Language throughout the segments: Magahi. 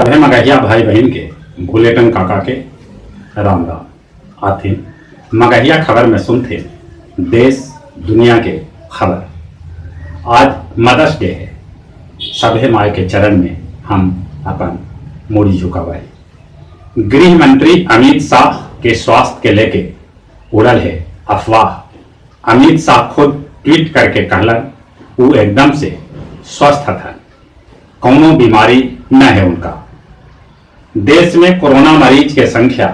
सभे मगहिया भाई-बहिन के भुलेटन काका के राम-राम। आथिन मगहिया खबर में सुनथिन देश दुनिया के खबर। आज मदर्स डे है। सभे माय के चरण में हम अपन मूड़ी झुकावऽ ही। गृह मंत्री अमित शाह के स्वास्थ्य के लेके उड़ल हे अफवाह। अमित शाह खुद ट्वीट करके कहलन ऊ एकदम से स्वस्थ हथन। कउनो बीमारी न हे उनका। देश में कोरोना मरीज के संख्या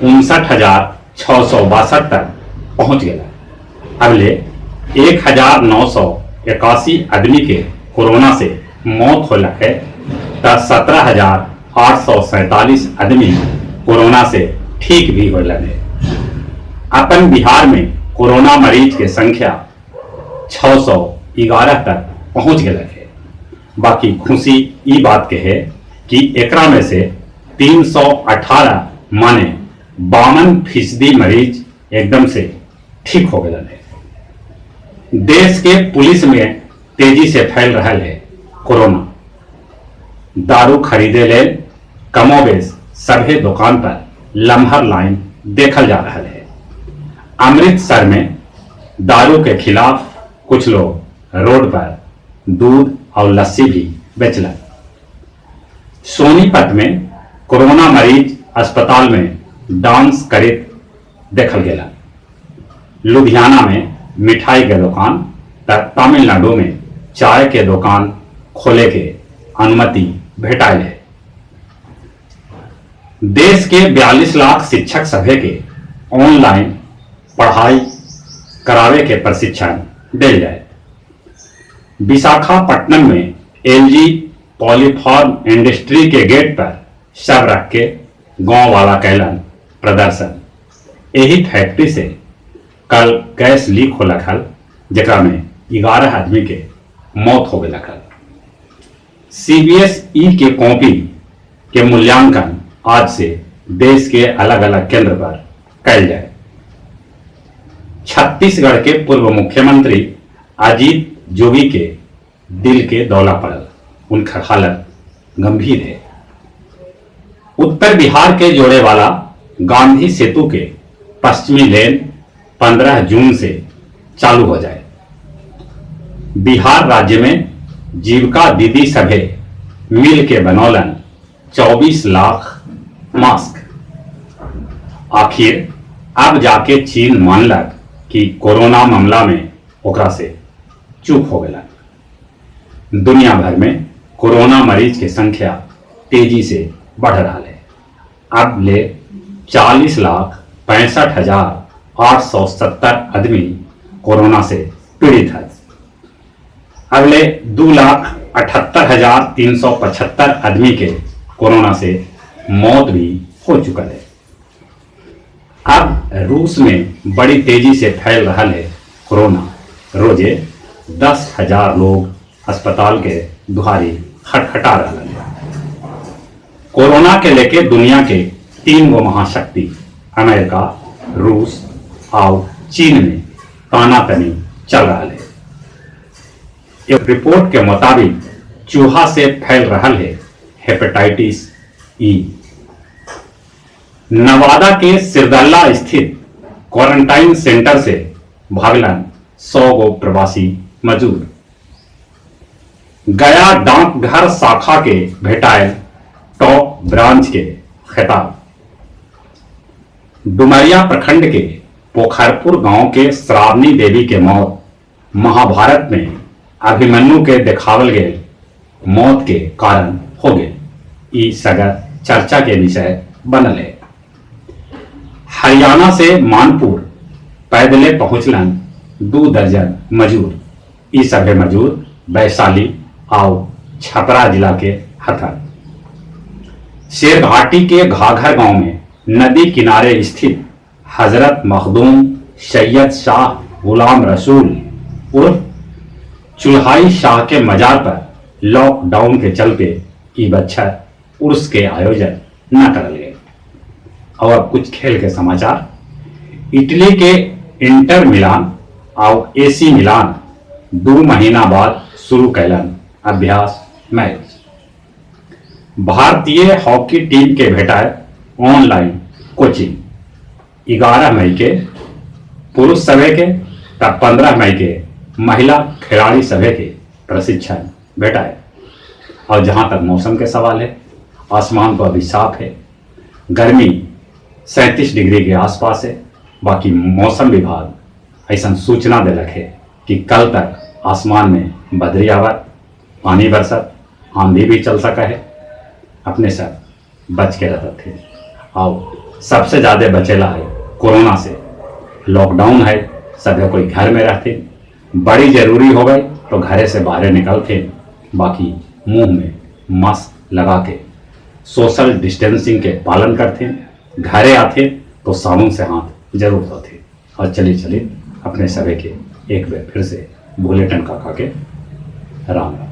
59,662 तक पहुंच गेल। अबले 1,981 आदमी के कोरोना से मौत होलक हे, त 17,847 आदमी कोरोना से ठीक भी होलन हे। अपन बिहार में कोरोना मरीज के संख्या 611 तक पहुंच गेलक हे। बाकी खुशी ई बात के हे कि एकरा में से 318 माने 52% मरीज एकदम से ठीक हो गेलन हे। देश के पुलिस में तेजी से फैल रहल हे कोरोना। दारू खरीदे लेल कमोबेश सभे दोकान पर लमहर लाइन देखल जा रहल हे। अमृतसर में दारू के खिलाफ कुछ लोग रोड पर दूध और लस्सी भी बेचलन। सोनीपत में कोरोना मरीज अस्पताल में डांस करित देखल गेलन। लुधियाना में मिठाई के दुकान त तमिलनाडु में चाय के दुकान खोले के अनुमति भेटायल हे। देश के 42 लाख शिक्षक सभे के ऑनलाइन पढ़ाई करावे के प्रशिक्षण देल जाए। विशाखापट्टनम में एलजी पॉलीफॉर्म इंडस्ट्री के गेट पर शव रख के गांव वाला कैलन प्रदर्शन। एही फैक्ट्री से कल गैस लीक होलक हल, जेकरा में 11 आदमी के मौत हो गेलक हल। सीबीएसई के कॉपी के मूल्यांकन आज से देश के अलग-अलग केंद्र पर कैल जाए। छत्तीसगढ़ के पूर्व मुख्यमंत्री अजीत जोगी के दिल के दौरा पड़ल, उनकर हालत गंभीर है। उत्तर बिहार के जोड़े वाला गांधी सेतु के पश्चिमी लेन 15 जून से चालू हो जाए। बिहार राज्य में जीविका दीदी सभे मिल के बनौलन 24 लाख मास्क। आखिर अब जाके चीन मानलक कि कोरोना मामला में ओकरा से चूक हो गेलन। दुनिया भर में कोरोना मरीज के संख्या तेजी से बढ़ रहा है। अब ले 40,65,870 आदमी कोरोना से पीड़ित है। अब ले 2,78,375 आदमी के कोरोना से मौत भी हो चुका है। अब रूस में बड़ी तेजी से फैल रहा है कोरोना। रोजे 10,000 लोग अस्पताल के दुहारी खटखटा रहा है। कोरोना के लेके दुनिया के तीन गो महाशक्ति अमेरिका, रूस और चीन में तानातनी चल रहा है। एक रिपोर्ट के मुताबिक चूहा से फैल रहा है हेपेटाइटिस ई। नवादा के सिरदल्ला स्थित क्वारंटाइन सेंटर से भागलन 100 गो प्रवासी मजदूर। गया डाकघर शाखा के भेटायल टॉप ब्रांच के खिताब। डुमरिया प्रखंड के पोखरपुर गांव के श्रावणी देवी के मौत महाभारत में अभिमन्यु के देखावल गए मौत के कारण हो गए। ई सगर चर्चा के विषय बनल है। हरियाणा से मानपुर पैदले पहुंचलन 2 दर्जन मजूर। ई सभे मजूर वैशाली आउ छपरा जिला के हथन। शेरघाटी के घाघर गांव में नदी किनारे स्थित हजरत मखदूम सैयद शाह गुलाम रसूल उर्फ चुल्हाई शाह के मजार पर लॉकडाउन के चलते ई बच्छर उर्स के आयोजन न करल गए। और अब कुछ खेल के समाचार। इटली के इंटर मिलान और एसी मिलान 2 महीना बाद शुरू कैलन अभ्यास मैच। भारतीय हॉकी टीम के भेटाए ऑनलाइन कोचिंग। 11 मई के पुरुष सभे के तब 15 मई के महिला खिलाड़ी सभे के प्रशिक्षण भेटाए। और जहां तक मौसम के सवाल है, आसमान तो अभी साफ है, गर्मी 37 डिग्री के आसपास है। बाकी मौसम विभाग ऐसा सूचना दिलक है कि कल तक आसमान में बदरी आवत, पानी बरसत, आंधी भी चल सका है। अपने सब बच के रहते थे। और सबसे ज्यादा बचेला है कोरोना से। लॉकडाउन है, सभी कोई घर में रहते, बड़ी जरूरी हो गई तो घरे से बाहर निकलते, बाकी मुंह में मास्क लगा के सोशल डिस्टेंसिंग के पालन करते, घरे आते तो साबुन से हाथ जरूर धोते। और चलिए चलिए अपने सभी के एक बार फिर से बुलेटिन काका के राम राम।